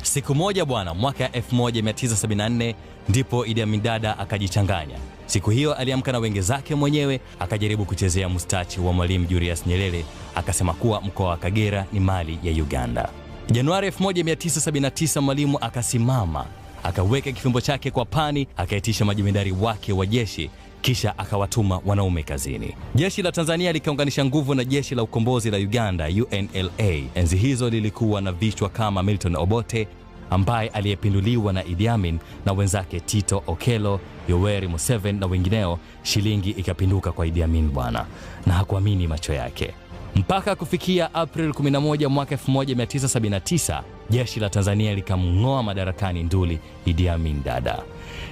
Siku moja bwana, mwaka 1974 ndipo Idi Amin Dada akajichanganya. Siku hiyo aliamka na wenge zake mwenyewe, akajaribu kuchezea mustachi wa Mwalimu Julius Nyerere, akasema kuwa mkoa wa Kagera ni mali ya Uganda. Januari 1979 Mwalimu akasimama, akaweka kifimbo chake kwa pani, akaitisha majemedari wake wa jeshi, kisha akawatuma wanaume kazini. Jeshi la Tanzania likaunganisha nguvu na jeshi la ukombozi la Uganda UNLA. Enzi hizo lilikuwa na vichwa kama Milton Obote ambaye aliyepinduliwa na Idi Amin na wenzake Tito Okello, Yoweri Museveni na wengineo. Shilingi ikapinduka kwa Idi Amin bwana, na hakuamini macho yake. Mpaka kufikia April 11 mwaka 1979 jeshi la Tanzania likamng'oa madarakani nduli Idi Amin Dada.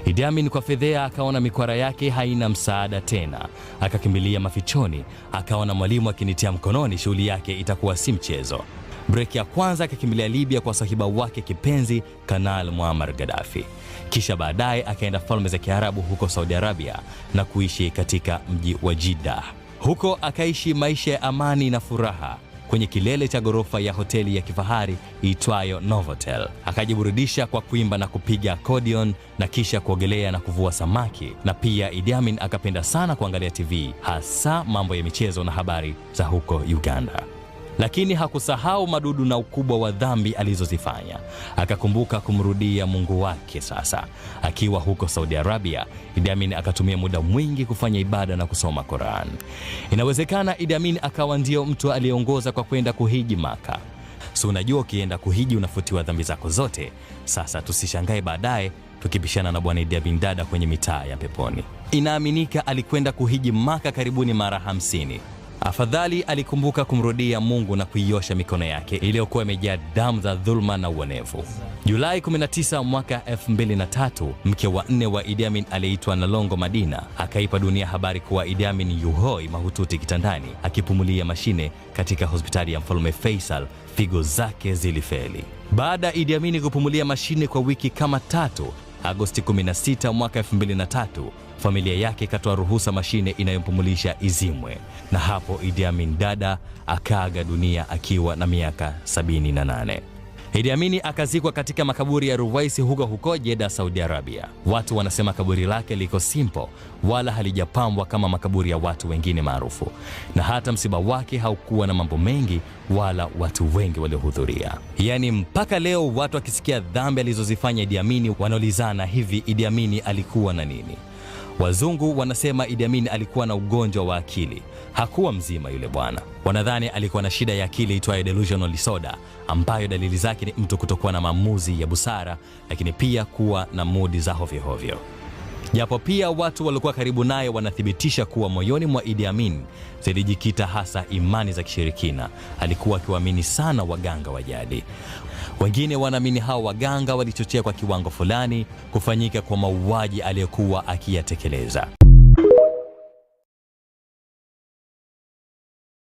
Idi Amin kwa fedhea akaona mikwara yake haina msaada tena, akakimbilia mafichoni. Akaona Mwalimu akinitia mkononi, shughuli yake itakuwa si mchezo. Breki ya kwanza akakimbilia Libya kwa sahiba wake kipenzi Kanal Muammar Gaddafi, kisha baadaye akaenda Falme za Kiarabu huko Saudi Arabia na kuishi katika mji wa Jeddah. Huko akaishi maisha ya amani na furaha kwenye kilele cha ghorofa ya hoteli ya kifahari iitwayo Novotel. Akajiburudisha kwa kuimba na kupiga accordion na kisha kuogelea na kuvua samaki. Na pia Idi Amin akapenda sana kuangalia TV, hasa mambo ya michezo na habari za huko Uganda. Lakini hakusahau madudu na ukubwa wa dhambi alizozifanya. Akakumbuka kumrudia Mungu wake. Sasa akiwa huko Saudi Arabia, Idi Amin akatumia muda mwingi kufanya ibada na kusoma Quran. Inawezekana Idi Amin akawa ndio mtu aliyeongoza kwa kwenda kuhiji Maka. So unajua ukienda kuhiji unafutiwa dhambi zako zote. Sasa tusishangae baadaye tukipishana na bwana Idi Amin Dada kwenye mitaa ya peponi. Inaaminika alikwenda kuhiji Maka karibuni mara 50. Afadhali alikumbuka kumrudia Mungu na kuiosha mikono yake iliyokuwa imejaa damu za dhuluma na uonevu. Julai 19 mwaka 2003, mke wa nne wa Idi Amin aliyeitwa Nalongo Madina akaipa dunia habari kuwa Idi Amin yuhoi mahututi kitandani akipumulia mashine katika hospitali ya Mfalme Faisal. Figo zake zilifeli. Baada ya Idi Amin kupumulia mashine kwa wiki kama tatu, Agosti 16 mwaka 2003 familia yake ikatoa ruhusa mashine inayompumulisha izimwe, na hapo Idi Amin Dada akaaga dunia akiwa na miaka 78. Idi Amin akazikwa katika makaburi ya Ruwaisi huko huko Jeddah, Saudi Arabia. Watu wanasema kaburi lake liko simple, wala halijapambwa kama makaburi ya watu wengine maarufu, na hata msiba wake haukuwa na mambo mengi wala watu wengi waliohudhuria. Yaani mpaka leo watu wakisikia dhambi alizozifanya Idi Amin wanaulizana, hivi Idi Amin alikuwa na nini? Wazungu wanasema Idi Amin alikuwa na ugonjwa wa akili, hakuwa mzima yule bwana. Wanadhani alikuwa na shida ya akili itwayo delusional disorder, ambayo dalili zake ni mtu kutokuwa na maamuzi ya busara, lakini pia kuwa na mudi za hovyohovyo. Japo pia watu waliokuwa karibu naye wanathibitisha kuwa moyoni mwa Idi Amin zilijikita hasa imani za kishirikina. Alikuwa akiwaamini sana waganga wa jadi. Wengine wanaamini hao waganga walichochea kwa kiwango fulani kufanyika kwa mauaji aliyokuwa akiyatekeleza.